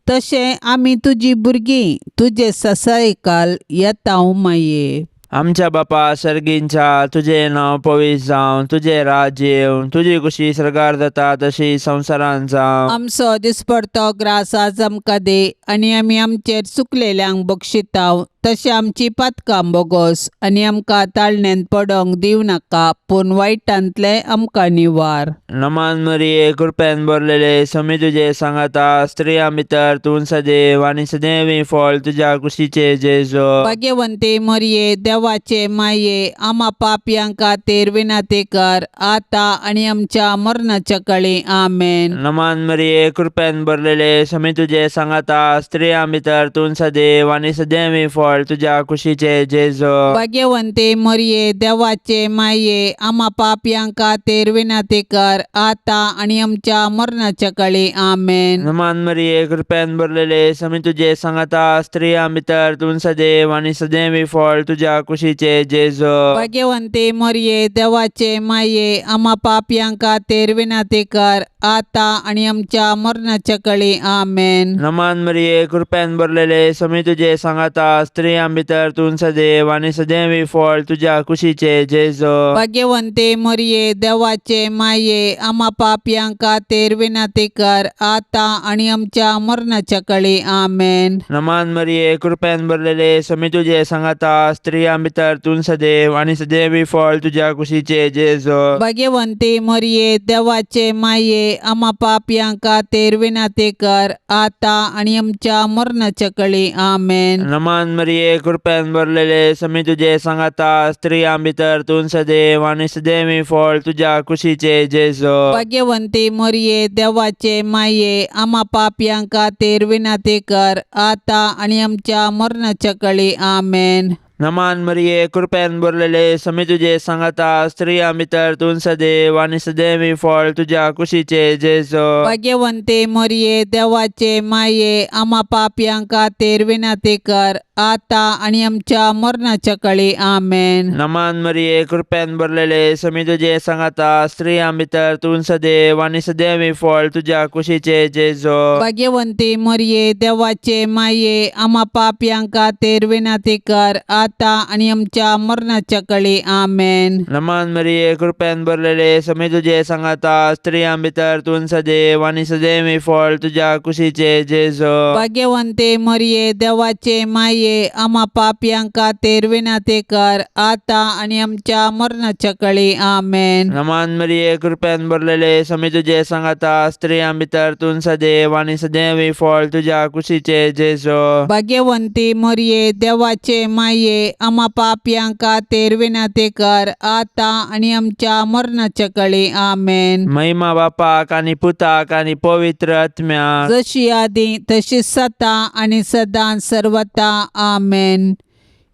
तशें आमी तुजी भुरगीं तुजे ससायकाल येता माये. आमच्या बापा सर्गींच्या, तुझे नांव पवित्र जावं, तुझे राज्य येवं, तुजी कुशी सर्गार जाता तशी संवसारांत जावं. आमचो दिसपडतो ग्रास आज आमकां दी आनी आमी आमचेर चुकलेल्यांक बक्षिताव तशें आमची पातकां बोगोस आनी आमकां ताळण्यांत पडोंक दिवं नाका पूण वायटांतलें आमकां निवार. नमान मरिये, कृपेन भरलेले, समी तुजे सांगाता, स्त्रियां भितर तूं सदैव आनी सदैवी फळ तुज्या कुशीचे जेजो. भाग्यवंती मरिये, देवाचे माये, आमा पापयां खातीर विनंती कर आतां आनी आमच्या मरणाच्या काळी. आमेन. नमान मरिये, कृपेन भरलेले, समी तुजे सांगाता, स्त्रियां भितर तूं सदैव आनी सदैवी फळ तुज्या कुशीचे जेजो. भाग्यवंती मरिये, देवाचे माये, आमा पापयां खातीर विनंती कर आतां आनी आमच्या मरणाच्या काळी. आमेन. नमान मरिये, कृपेन भरलेले, समी तुजे सांगाता, स्त्रियां भितर तूं सदैव आनी सदैवी फळ तुज्या कुशीचे जेजो. भाग्यवंती मरिये, देवाचे माये, आमा पापयां खातीर विनंती कर आतां आनी आमच्या मरणाच्या काळी. आमेन. नमान मरिये, कृपेन भरलेले, समी तुजे सांगाता, स्त्रियां भितर तूं सदैव आनी सदैवी फळ तुज्या कुशीचे जेजो. भाग्यवंती मरिये, देवाचे माये, आमा पापयां खातीर विनंती कर आतां आनी आमच्या मरणाच्या काळी. आमेन. नमान मरिये, कृपेन भरलेले, समी तुजे सांगाता, स्त्रियां भितर तूं सदैव आनी सदैवी फळ तुज्या कुशीचे जेजो. भाग्यवंती मरिये, देवाचे माये, आमा पापयां खातीर विनंती कर आतां आनी आमच्या मरणाच्या काळी. आमेन. नमान मरिये, कृपेन भरलेले, समी तुजे सांगाता, स्त्रियां भितर तूं सदैव आनी सदैवी फळ तुज्या कुशीचे जेजो. भाग्यवंती मरिये, देवाचे माये, आमा पापयां खातीर विनंती कर आतां आनी आमच्या मरणाच्या काळी. आमेन. नमान मरिये, कृपेन भरलेले, समी तुजे सांगाता, स्त्रियां भितर तूं सदैव आनी सदैवी फळ तुज्या कुशीचे जेजो. भाग्यवंती मरिये, देवाचे माये, आमा पापयां खातीर विनंती कर आतां आनी आमच्या मरणाच्या काळी. आमेन. नमान मरिये, कृपेन भरलेले, समी तुजे सांगाता, स्त्रियां भितर तूं सदैव आनी सदैवी फळ तुज्या कुशीचे जेजो. भाग्यवंती मरिये, देवाचे माये, आमा पापयां खातीर विनंती कर आतां आनी आमच्या मरणाच्या काळी. आमेन. नमान मरिये, कृपेन भरलेले, समी तुजे सांगाता, स्त्रियां भितर तूं सदैव आनी सदैवी फळ तुज्या कुशीचे जेजो. भाग्यवंती मरिये, देवाचे माये, आमा पापयां खातीर विनंती कर आतां आनी आमच्या मरणाच्या काळी. आमेन. नमान मरिये, कृपेन भरलेले, समी तुजे सांगाता, स्त्रियां भितर तूं सदैव आनी सदैवी फळ तुज्या कुशीचे जेजो. भाग्यवंती मरिये, देवाचे माये, आमा पापयां खातीर विनंती कर आतां आनी आमच्या मरणाच्या काळी. आमेन. महिमा बापाक आनी पुताक आनी पवित्र आत्म्याक, जशी आदी तशी सता आनी सदां सर्वता. आमेन.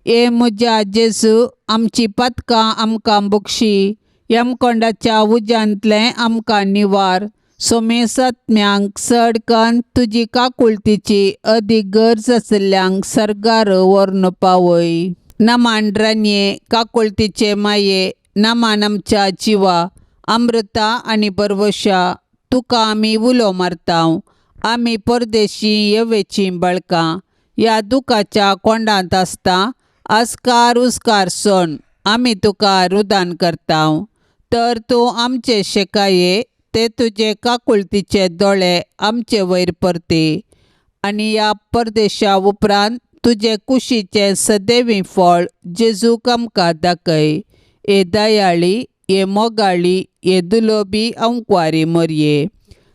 ए म्हज्या जेजू, आमची पदकां आमकां बक्षी, यमकोंडाच्या उज्यांतलें आमकां निवार, सोमेसत्म्यांक चड कन्न तुजी काकुळतीची अदीक गरज आशिल्ल्यांक सर्गार व्हरून पावय. नमान रानये, काकुळतीचे माये, नमान आमच्या जिवा, अमृता आनी बरवशा, तुका आमी उलो मारता. आमी परदेशी येवेचीं बळकां ह्या दुखाच्या कोंडांत आसता आस्कार उस्कार सोण आमी तुका रुदान करता. तर तूं आमचे शेकाये ते तुजे काकुळतीचे दोळे आमचे वयर परती आनी ह्या परदेशा उपरांत तुजे कुशीचें सदैवी फळ जेजूक आमकां दाखय. हे दयाळी, हे मोगाळी, हे दुलोबी अंकवारी मरये,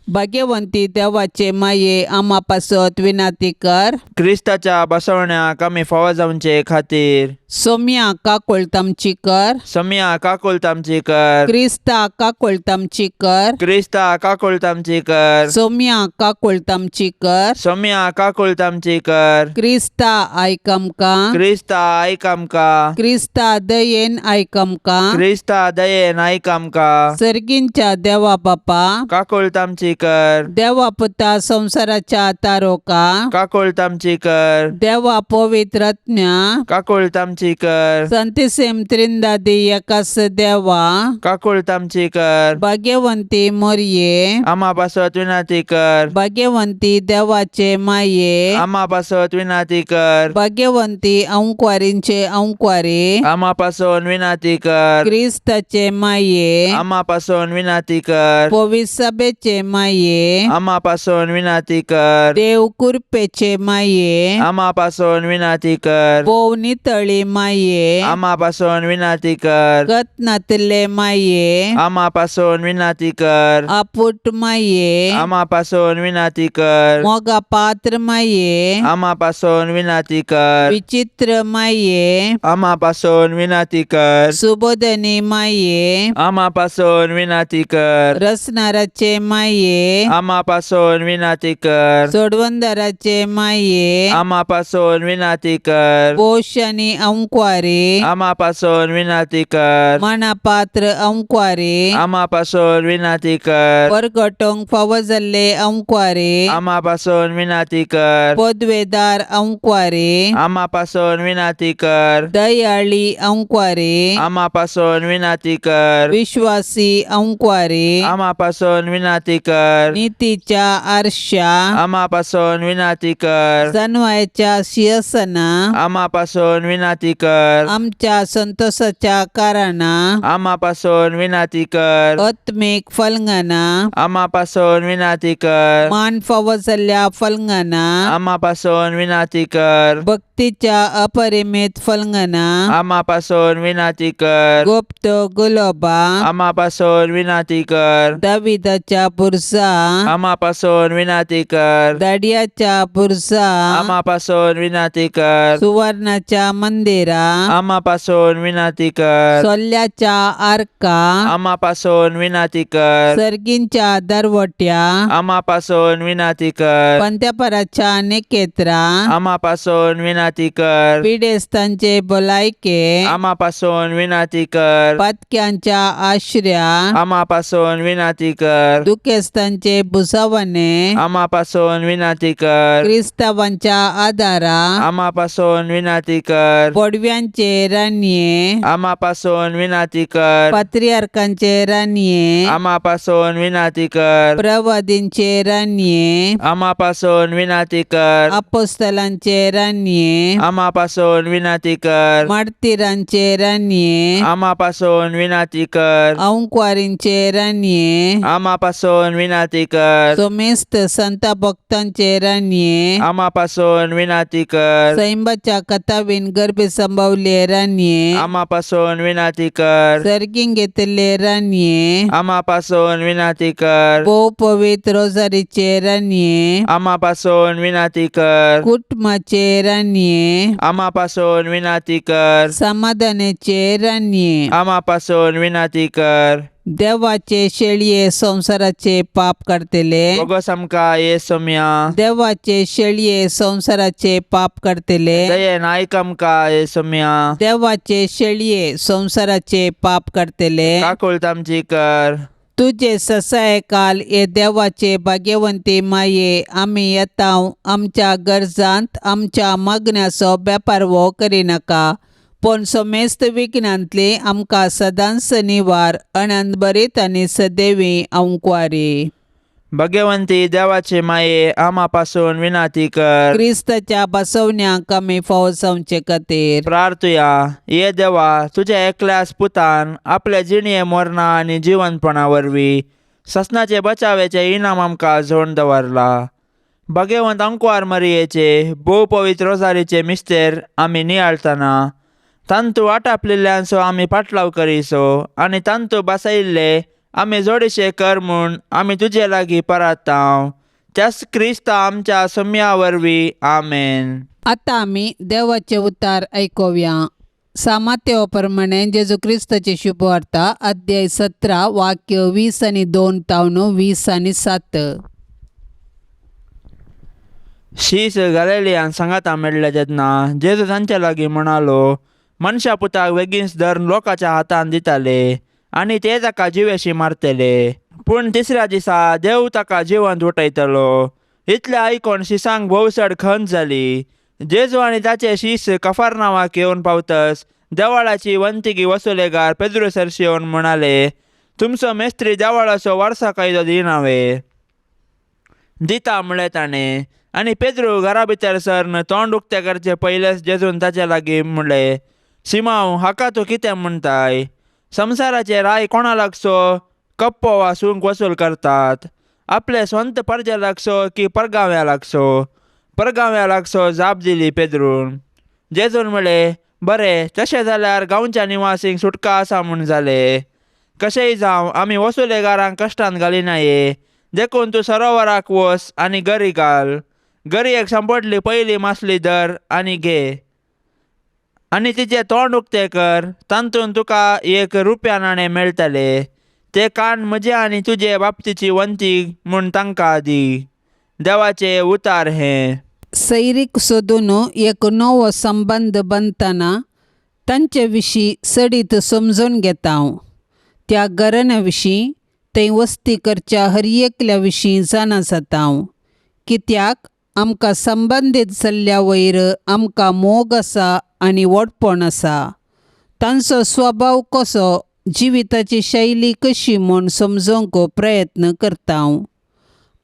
भाग्यवंती देवाचे माये, आमा पासत विनंती कर. क्रिस्ताच्या बसवण्याक आमी फावो जावचे खातीर. सोम्या काकुळट आमची कर. सोम्या काकुळट आमची कर. क्रिस्ता काकुळट आमची कर. क्रिस्ता काकुळट आमची कर. सोम्या काकुळट आमची कर. सोम्या काकुळट आमची कर. क्रिस्ता आयक आमकां. क्रिस्ता आयक आमकां. क्रिस्ता दयेन आयक आमकां. क्रिस्ता दयेन आयक आमकां. सर्गींच्या देवा बापा, काकुळट आमची कर. देवा पुता संवसाराच्या तारोका, काकुळट आमची कर. देवा पवित्र आत्म्या, काकुळट आमची कर. संतिसेम त्रिंदादी एकास देवा, काकुळट आमची कर. भाग्यवंती मोरये, आमा पासत विनंती कर. भाग्यवंती देवाचे माये, आमा पासत विनंती कर. भाग्यवंती अंकवारींचे अंकवारी, आमा पासून विनंती कर. क्रिस्ताचे माये, आमा पासून विनंती कर. पवित्र सभेचे माये. माये, आमा पासून विनाती कर। देव कृपेचे माये, आमा पासून विनाती कर। भोव नितळी माये, आमा पासून विनाती कर। गत नातिल्ले माये, आमा पासून विनाती कर। आपुट माये, आमा पासून विनाती कर। मोगा पात्र माये, आमा पासून विनाती कर। विचित्र माये, आमा पासून विनाती कर। सुबोधनी माये, आमा पासून विनाती कर। रसनाराचे माये, आमा पासून विनाती कर। सोडवंदराचे माये, आमा पासून विनाती कर। पोश आनी अंकवारी, आमा पासून विनाती कर। मनापात्र अंकवारी, आमा पासून विनाती कर। परगटोंक फावो जाल्ले अंकवारी, आमा पासून विनाती कर। पदवेदार अंकवारी, आमा पासून विनाती कर। दयाळी अंकवारी, आमा पासून विनाती कर। विश्वासी अंकवारी, आमा पासून विनाती कर। नितीच्या आरशा, आमा पासून विनाती कर। सनवायच्या शियसना, आमा पासून विनाती कर। आमच्या संतोषाच्या कारणा, आमा पासून विनाती कर। आत्मीक फलंगना, आमा पासून विनाती कर। मान फावो जाल्ल्या फलंगना, आमा पासून विनाती कर। भक्तीच्या अपरिमित फलंगना, आमा पासून विनाती कर। गुप्त गुलोबा, आमा पासून विनाती कर। दाविदाच्या बुरसा, आमा पासून विनाती कर। दाडियाच्या बुरसा, आमा पासून विनाती कर। सुवर्णाच्या मंदिरा, आमा पासून विनाती कर। सोल्ल्याच्या आर्का, आमा पासून विनाती कर। सर्गींच्या दरवट्या, आमा पासून विनाती कर। पंत्यापराच्या नेकेत्रा, आमा पासून विनाती कर। पिडेस्तांचे भलायके, आमा पासून विनाती कर। पातक्यांच्या आश्र्या, आमा पासून विनाती कर। दुखेस्तांचे भुसावणे, आमा पासून विनाती कर। क्रिस्तावांच्या आदारा, आमा पासून विनाती कर। बोडव्यांचे रानये, आमा पासून विनाती कर। पात्रियार्कांचे रानये, आमा पासून विनाती कर। प्रवादींचे रानये, आमा पासून विनाती कर। अपोस्तलांचे रानये, आमा पासून विनाती कर। मार्तीरांचे रानये, आमा पासून विनाती कर। अंकवारींचे रानये, आमा पासून विनाती कर। सोमेस्त संता भक्तांचे रानये, आमा पासून विनाती कर। सैंबाच्या कथावीन गर्भे संभवले रानये, आमा पासून विनाती कर। सर्गींग घेतिल्ले रानये, आमा पासून विनाती कर। भोव पवित्र रोजारीचे रानये, आमा पासून विनाती कर। कुटुंबाचे रानये, आमा पासून विनाती कर। समाधानाचे रानये, आमा पासून विनाती कर। देवाचे शेळये संवसाराचे पाप काडटले, बोगस आमकां ये सोम्या। देवाचे शेळये संवसाराचे पाप काडटले, दयेन आयक आमकां ये सोम्या। देवाचे शेळये संवसाराचे पाप काडटले, काकुळट आमची कर। तुजे ससायकाल हे देवाचे भाग्यवंती माये, आमी येता आमच्या गरजांत आमच्या मागण्याचो बेपारवो करिनाका, पूण समेस्त विघ्नांतली आमकां सदांच निवार अनंतभरीत आनी सदैवी अंकवारी। भगवंती देवाचे माये आमा पासून विनाती कर। क्रिस्ताच्या बसवण्याक आमी फावो जावचे खातीर प्रार्थुया। ये देवा, तुझ्या एकल्याच पुतान आपल्या जिणये मरणा आनी जिवनपणा वरवीं ससनाचे बचावेचे इनाम आमकां जोड दवरला। भगवंत अंकवार मरियेचे भोव पवित्र रोजारीचे मिस्तेर आमी नियाळतना तांतू आटापलेल्यांचो आमी पाटलाव करीसो आनी तांतू बसयल्ले आमी जोडीशे कर म्हूण आमी तुजे लागीं परातांव, त्याच क्रिस्ता आमच्या सम्या वरवीं आमेन। आतां आमी देवाचे उतार आयकुया। सामातेव प्रमाणे जेजू क्रिस्ताची शुभवार्ता अध्याय 17 वाक्य 20 आनी 2 तावन 20 आनी 7। शीस गालिलियान सांगाता मेळ्ळे तेन्ना जेजू तांच्या लागीं म्हणालो, मनशा पुताक बेगीनच धरून लोकांच्या हातान दिताले आनी ते ताका जिवेशी मारतले, पूण तिसऱ्या दिसा देव ताका जिवंत उठयतलो। इतलें आयकून शिसांक भोव चड खंत जाली। जेजू आनी ताचे शीस कफारनावाक येवन पावतस देवाळाची वंतिगी वसुलेगार पेद्रू सरशी येवन म्हणाले, तुमचो मेस्त्री देवाळाचो वारसा कायदो दिना वे? दिता म्हळें ताणें। आनी पेद्रू घरा भितर सरन तोंड उक्तें करचे पयलेंच जेजून ताचे लागीं म्हणलें, सिमांव, हाका तूं कितें म्हणटाय? संवसाराचे राय कोणा लागचो कप्पो वा सूंक वसूल करतात? आपले स्वंत परजा लागसो की परगांव्या लागसो? परगांव्या लागसो, जाप दिली पेद्रून. जेजून म्हळें, बरें, तशें जाल्यार गांवच्या निवासींक सुटका आसा म्हूण जालें. कशेंय जावं, आमी वसुलेगारांक कश्टान घालिनाये. देखून तूं सरोवराक वच आनी गरी घाल. गरयेक सांपडली पयली मासली धर आनी घे आनी तिचें तोंड उक्तें कर. तातूंत तुका एक रुपया नाणें मेळटलें. तें काड म्हजे आनी तुजे बाबतीची वंती म्हूण तांकां दी. देवाचें उतार हें. सैरीक सोदून एक नवो संबंद बांदतना तांचे विशीं चडीत समजून घेता हांव. त्या घराण्या विशीं, थंय वस्ती करच्या हर एकल्या विशीं जाणा जाता हांव. कित्याक आमकां संबंदीत जाल्ल्या वयर आमकां मोग आसा आनी व्हडपण आसा. तांचो स्वभाव कसो, जिविताची शैली कशी म्हूण समजूंक प्रयत्न करता हांव.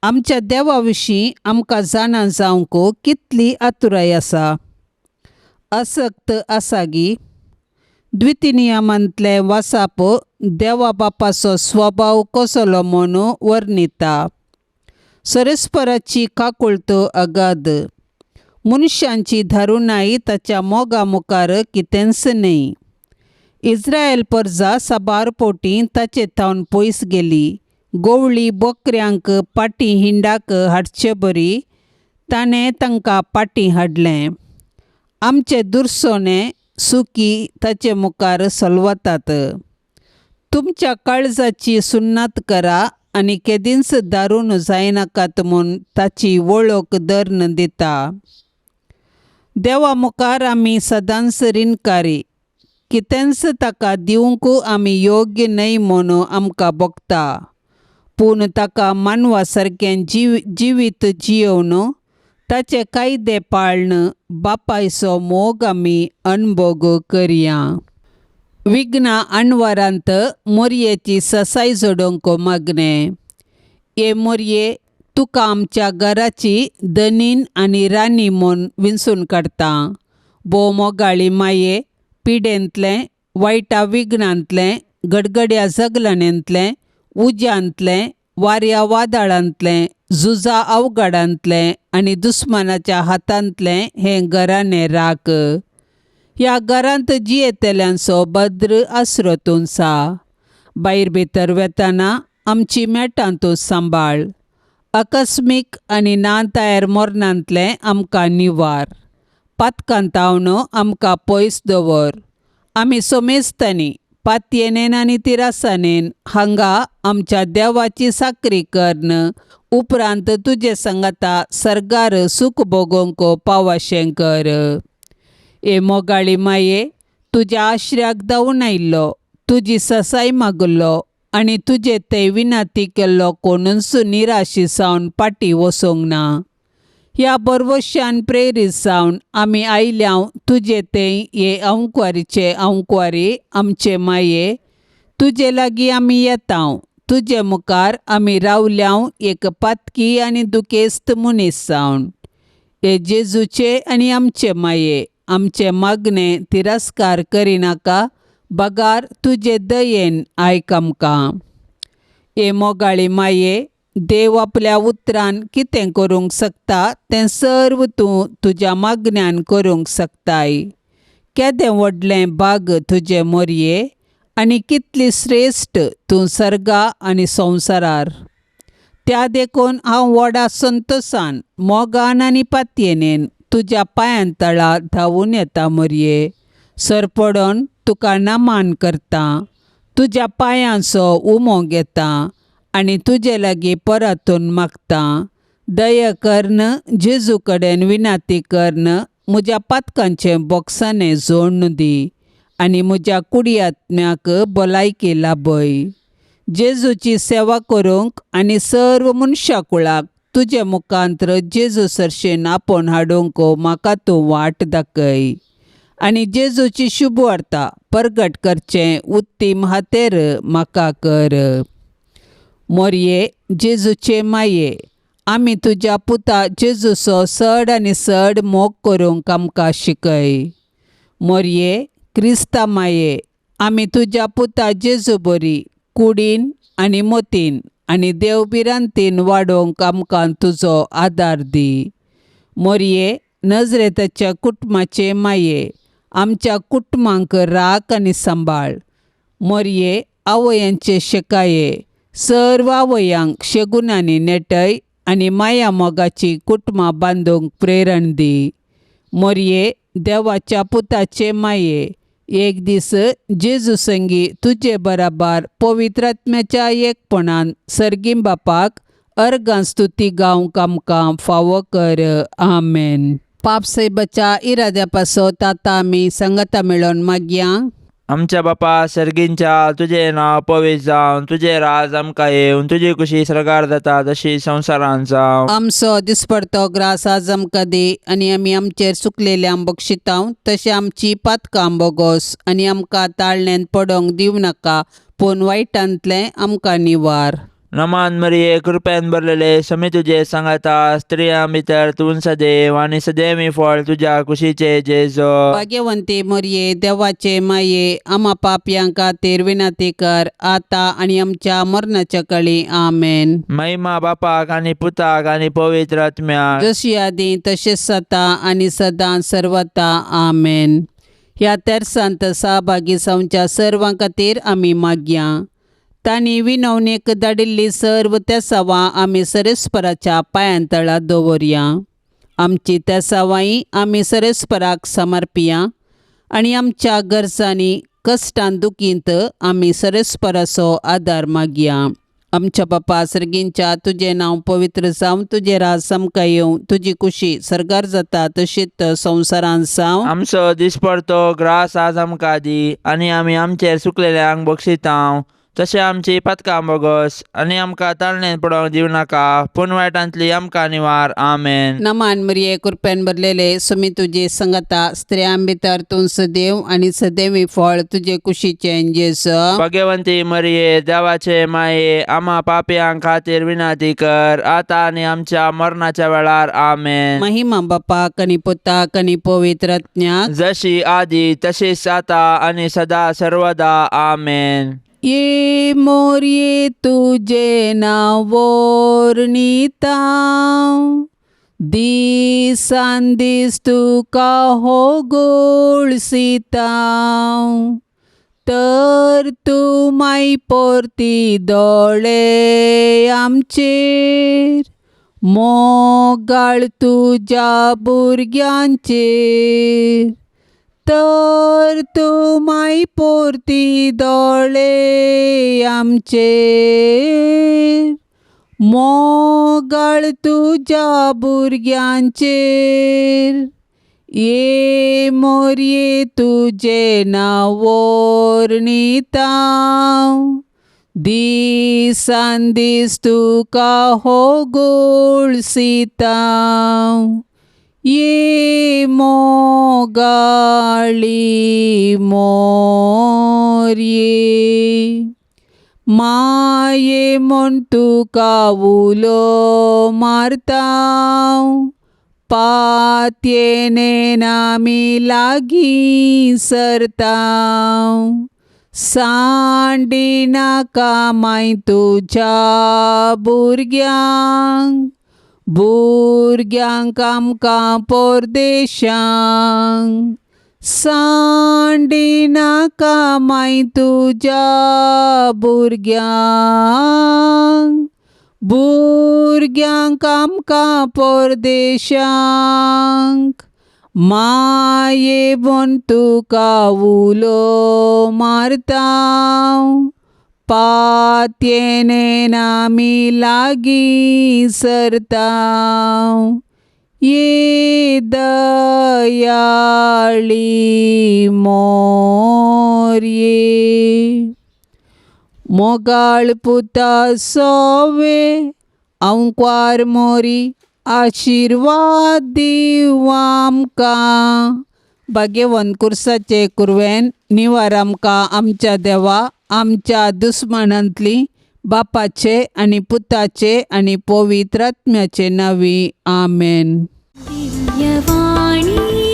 आमच्या देवा विशीं आमकां जाणा जावंक कितली आतुराय आसा, आसक्त आसा गी. द्वितीनियमांतलें वासाप देवा बापाचो स्वभाव कसलो म्हूण वर्णिता. सरस्पराची काकुळट अगाध, मनशांची धारुणाय ताच्या मोगा मुखार कितेंच न्हय. इस्रायल परजा साबार पोटी ताचे थावन पयस गेली. गोवळी बकऱ्यांक पाटी हिंडाक हाडचे बरी ताणें तांकां पाटी हाडलें. आमचे दुरसोने सुकी ताचे मुखार सलवतात. तुमच्या काळजाची सुन्नात करा आनी केदींच दारून जायनाकात म्हूण ताची वळख धरून दिता. देवा मुखार आमी सदांच रिणकारी. कितेंच ताका दिवंक आमी योग्य न्हय म्हूण आमकां भोगता. पूण ताका मानवा सारकें जिवीत जियोवन ताचे कायदे पाळन बापायचो मोग आमी अणभोग करया. विघ्ना अणवारांत मोरयेची ससाय जोडोवंक मागणें. हे मोरये, तुका आमच्या घराची धनीन आनी राणी म्हूण विंचून काडटा. भोव मोगाळी माये, पिडेंतलें, वायटा विघ्नांतलें, गडगड्या जगलणेंतलें, उज्यांतलें, वाऱ्या वादळांतलें, झुजा अवघडांतलें आनी दुस्मानाच्या हातांतलें हें घराणें राख. ह्या घरांत जियेतल्यांचो भद्र आसरो तुमचा. भायर भितर वेतना आमची मेटां तूं सांबाळ. आकस्मीक आनी ना तयार मरणांतलें आमकां निवार. पातकांतावन आमकां पयस दवर. आमी सोमेस्तांनी पातयेनेन आनी तिरासानेन हांगा आमच्या देवाची साकरी करून उपरांत तुजे सांगाता सर्गार सूख भोगोवंक पावाशें कर. हे मोगाळी माये, तुज्या आश्र्याक धांवून आयिल्लो, तुजी ससाय मागल्लो आनी तुजे थंय विनंती केल्लो कोणूच निराशी जावन फाटीं वचूंक ना. ह्या बरवश्यान प्रेरीत जावन आमी आयल्या तुजे थंय. हे अंकवारीचे अंकवारी आमचे माये, तुजे लागीं आमी येता. तुजे मुखार आमी रावल्या एक पातकी आनी दुखेस्त मनीस जावन. हे जेजूचे आनी आमचे माये, आमचे मागणें तिरस्कार करिनाका, बगार तुजे दयेन आयक आमकां. हे मोगाळी माये, देव आपल्या उतरान कितें करूंक शकता तें सर्व तूं तुज्या मागण्यान करूंक शकताय. केदें व्हडलें भाग तुजें मोरये आनी कितली श्रेश्ठ तूं सर्गा आनी संवसारार. त्या देखून हांव व्हडा संतोशान, मोगान आनी पातयेनेन तुज्या पांयां तळा धांवून येता मोरये. सरपडोन तुका नमान करता, तुज्या पांयांचो उमो घेता आनी तुजे लागीं परतून मागता. दया करून जेजू कडेन विनंती करून म्हज्या पातकांचें बोक्साणें जोडून दी आनी म्हज्या कुडी आत्म्याक भलायकी लाभय. जेजूची सेवा करूंक आनी सर्व मनशा कुळाक तुजे मुखांत्र जेजू सरशेन आपोवन हाडूंक म्हाका तूं वाट दाखय आनी जेजूची शुभवार्ता परगट करचें उत्तीम हातेर म्हाका कर. मोरये, जेजूचे माये, आमी तुज्या पुता जेजूचो चड आनी चड मोग करूंक आमकां शिकय. मोरये, क्रिस्ता माये, आमी तुज्या पुता जेजू बरी कुडीन आनी मोतीन आनी देव भिरांतीन वाडोवंक आमकां तुजो आदार दी. मोरये नजरेताच्या कुटुंबाचे माये, आमच्या कुटुंबांक राख आनी सांबाळ. मोरये आवयांचे शेकाये, सर्व आवयांक शेगुणांनी नेटय आनी माया मोगाची कुटुंबां बांदूंक प्रेरण दी. मोरये देवाच्या पुताचे माये, एक दीस जेजू संगी तुजे बराबर पवित्र आत्म्याच्या एकपणान सर्गीं बापाक अर्गां स्तुती गावंक आमकां फावो कर. आमेन. पाप सायबाच्या इराद्या पासत आतां आमी संगता मेळोवन मागया. आमच्या बापा सर्गींच्या, तुजें नांव पवित्र जावन, तुजें राज आमकां येवन, तुजी कुशी सर्गार जाता तशी संवसारांत जावं. आमचो दिसपडतो ग्रास आज आमकां दी आनी आमी आमचेर चुकलेल्यांक बक्षितांव तशें आमची पातकां बोगोस आनी आमकां ताळण्यांत पडोंक दिवं नाका, पूण वायटांतलें आमकां निवार. नमान मरिये, कृपेन भरलेले, समी तुजे सांगाता, स्त्रियां भितर तूं सदैव आनी सदैवी फळ तुज्या कुशीचे जेजो. भाग्यवंती मोरये, देवाचे माये, आमा पापयां खातीर विनंती कर आतां आनी आमच्या मरणाच्या कळी. आमेन. महिमा बापाक आनी पुताक आनी पवित्र आत्म्याक, जशी आदी तशेंच जाता आनी सदां सर्वता. आमेन. ह्या तेर्सांत सहभागी जावच्या सर्वां खातीर आमी मागया. तांणी विनवणेक धाडिल्ली सर्व तेसावां आमी सरेस्पराच्या पांयांतळा दवरया. आमची तेसावांय आमी सरेस्पराक समर्पिया आनी आमच्या गरजांनी कश्टान दुखींत आमी सरेस्पराचो आदार मागया. आमच्या बापा सर्गींच्या, तुजें नांव पवित्र जावं, तुजें राज आमकां येवं, तुजी कुशी सर्गार जाता तशीच संवसारांत जावं. आमचो दिसपडतो ग्रास आज आमकां दी आनी आमी आमचेर चुकलेल्यांक बक्षितांव तशें आमची पातकां बोगस आनी आमकां ताळणेन पडोवंक दिवं नाका, पूण वायटांतली आमकां निवार. आमेन. नमान मरिये, कृपेन भरलेले, सुमी तुजी संगता, स्त्रियां भितर तूं सदैव आनी सदैवी फळ तुजे कुशीचें जेजू. भाग्यवंती मरिये, देवाचे माये, आमा पापयां खातीर विनंती कर आतां आनी आमच्या मरणाच्या वेळार. आमेन. महिमा बापाक आनी पुताक आनी पवित्र आत्म्याक, जशी आदी तशीच आतां आनी सदा सर्वदा. आमेन. ये मोरये तुजें नांव वर्णिता, दिसान दीस तुका हो गोळसिता, तर तूं माय परती दोळे आमचेर, मोगाळ तुज्या भुरग्यांचेर, तर तूं माय परती दोळे आमचेर, मोगाळ तुज्या भुरग्यांचेर. ये मोरये तुजें नांव वर्णिता, दिसान दीस तुका हो गोळसिता, ये मोगाळी मोरये, माये म्हूण तुका उलो मारता, पातयेन आमी लागीं सरता, सांडिनाका माय तुज्या भुरग्यांक, भुरग्यांक आमकां परदेशांक, सांडिनाका माय तुज्या भुरग्यांक, भुरग्यांक आमकां परदेशांक, माये म्हूण तुका उलो मारता, पातयेन आमी लागीं सरता, ये दयाळी मोरये. मोगाळ पुता सोवे आंकवार मोरी, आशिर्वाद दिवं आमकां. भाग्यवंत कुर्साचे कुरवेन निवार आमकां आमच्या देवा, आमच्या दुस्मानांतली, बापाचे आनी पुताचे आनी पवित्र आत्म्याचे नांवी. आमेन. दिव्यवाणी.